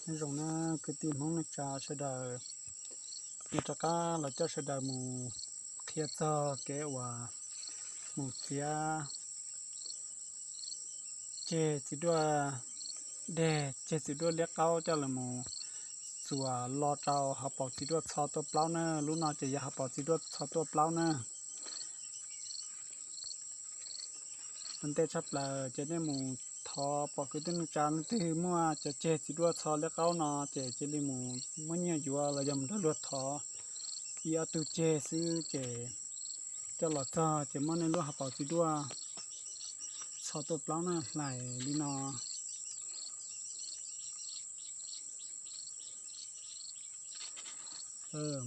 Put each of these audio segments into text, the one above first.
Nyob zoo na kwv tij Hmoob neej tsa sawv daws, yuav rov qab los coj sawv daws mus qhia txog kev uas mus txiav ceg txiv duaj deg, ceg txiv duaj liab qaub coj los mus txuas lo rau hauv paus txiv duaj txho tuaj plaub na. Lub no ces yog hauv paus txiv duaj txho tuaj plaub na. Ua ntej tshaj plaws ces nej mus thov pom kwv tij neej tsa leej twg muaj cov ceg txiv duaj txho liab qaub no ces cia li mus muab nyiaj yuav los yog mus nrog luag thov ib ob tug ceg xwb ces coj los txog ces muab nej lub hauv paus txiv duaj txho tuaj plaub na, hlais li no.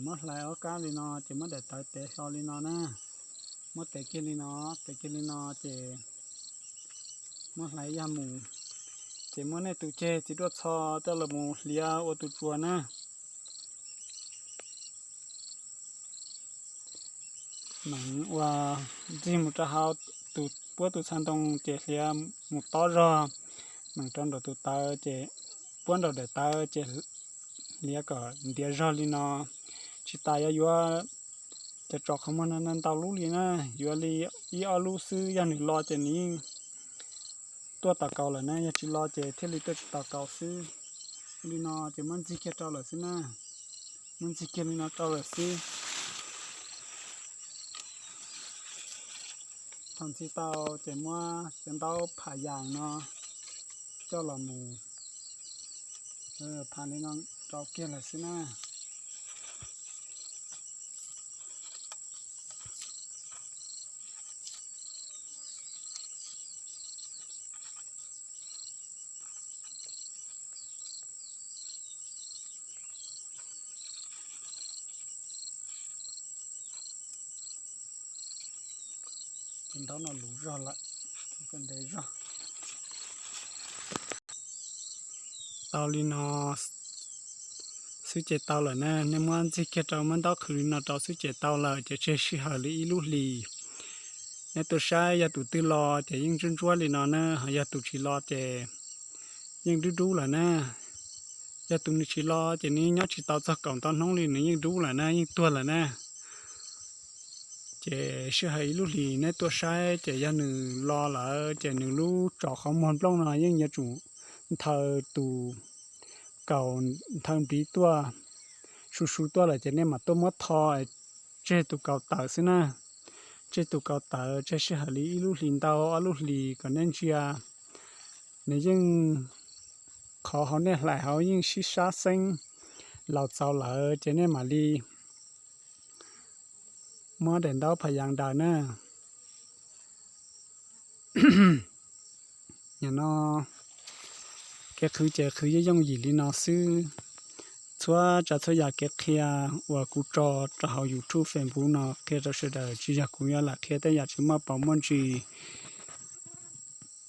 Muab hlais ob kab li no ces muab daim tawv tev hlo li no na. Muab tev kiag li no, tev kiag li no ces muab hlais yaj mus, ces muab nej tus ceg txiv duaj txho coj los mus hliav ua tus tsuas na. Meem ua ntxig mus rau hauv tus puab tus txha ntoo ces hliav mus tob zog, meem rau nraum tus tawv ces puab nraum daim tawv ces hliav kom ntiav zog li no. Tsis tas yuav yuav cov tso qhov muag no ntau lub li na, yuav li ib ob lub xwb, yog nws lo ces nws yeej tuaj tau kaus lawm na, yog tsis lo ces thiaj li tuaj tsis tau kaus xwb. Li no ces muab ntxig kiag rau lawm xwb na, muab ntxig kiag li no rau lawm xwb. Thaum ntxig tau ces muab cov ntaub pham yas no coj los mus pham li no rau kiag lawm xwb na. Cov ntaub no luv zog lawm, ntev zog. Tau li no xwb ces tau lawm na, nej muab ntxig kiag rau muab ntaub qhwv li no rau xwb ces tau lawm, ces tseg sij hawm li ib lub hlis. Neb tuaj saib yog tus twg lo ces yeej ntsuab ntsuab li no na, ho yog tus tsis lo ces yeej dub dub lawm na. Yog tus nws tsis lo ces nws nyob tsis tau txog kaum ntau hnub li nws yeej dub lawm na, yeej tuag lawm na. Ces sij hawm ib lub hlis neb tuaj saib ces yog nws lo lawm ces nws lub tso qhov muag nplooj no yeej yuav tsum nthaw tus kaus, nthaw npliv tuaj, su su tuaj lawm ces nej mam tuaj muab tho tseg tus kaus tawv xwb na. Tseg tus kaus tawv, tseg sij hawm li ib lub hlis ntau ob lub hlis kom nej ntsia. Nws yeej, qhov hauv nej hlais hauv yeej sib sab xeeb, laus txaus lawm ces nej mam li muab daim ntaub pham yas daws na. Nim no kev qhwv ces qhwv yooj yooj yim li no xwb. Txhua tsav txhua yam kev qhia uas kuv tso rau hauv YouTube, Facebook no qhia rau sawv daws, tsis yog kuv yuav lam qhia tej yam tsis muaj paus muaj ntsis,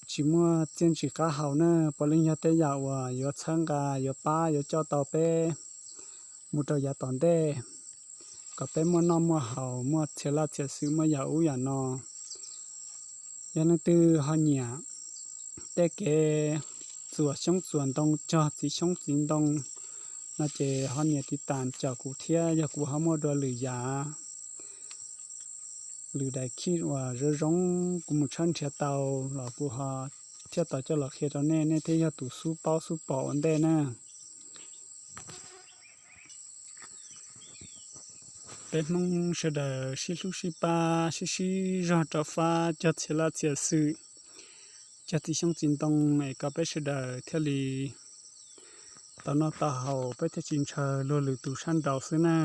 tsis muaj txiaj ntsim qab hau na. Puav leej yog tej yam uas yuav txhawb nqa, yuav pab, yuav coj tau peb mus rau yav tom ntej, kom peb muaj noj muaj haus, muaj txhia laj txhia xwm, muaj yam ub yam no. Yog leej twg ho nyiam tej kev txuas xyoob txuas ntoo, cog txiv xyoob txiv ntoo no ces ho nias tiv tam caum kuv thiab, yog kuv ho muaj dua lwm yam lwm daim khij uas zoo zoo kuv mus tshawb nrhiav tau los kuv ho thiaj tau coj los qhia rau nej, nej thiaj yog tus xub paub xub pom ua ntej na. Peb Hmoob sawv daws sib hlub sib pab, sib sib zog rau fab, cog txhia laj txhia xwm, cog txiv xyoob txiv ntoo es kom peb sawv daws thiaj li tau noj tau haus, peb thiaj tsis ntshaw luag lwm tus sab nraud xwb na.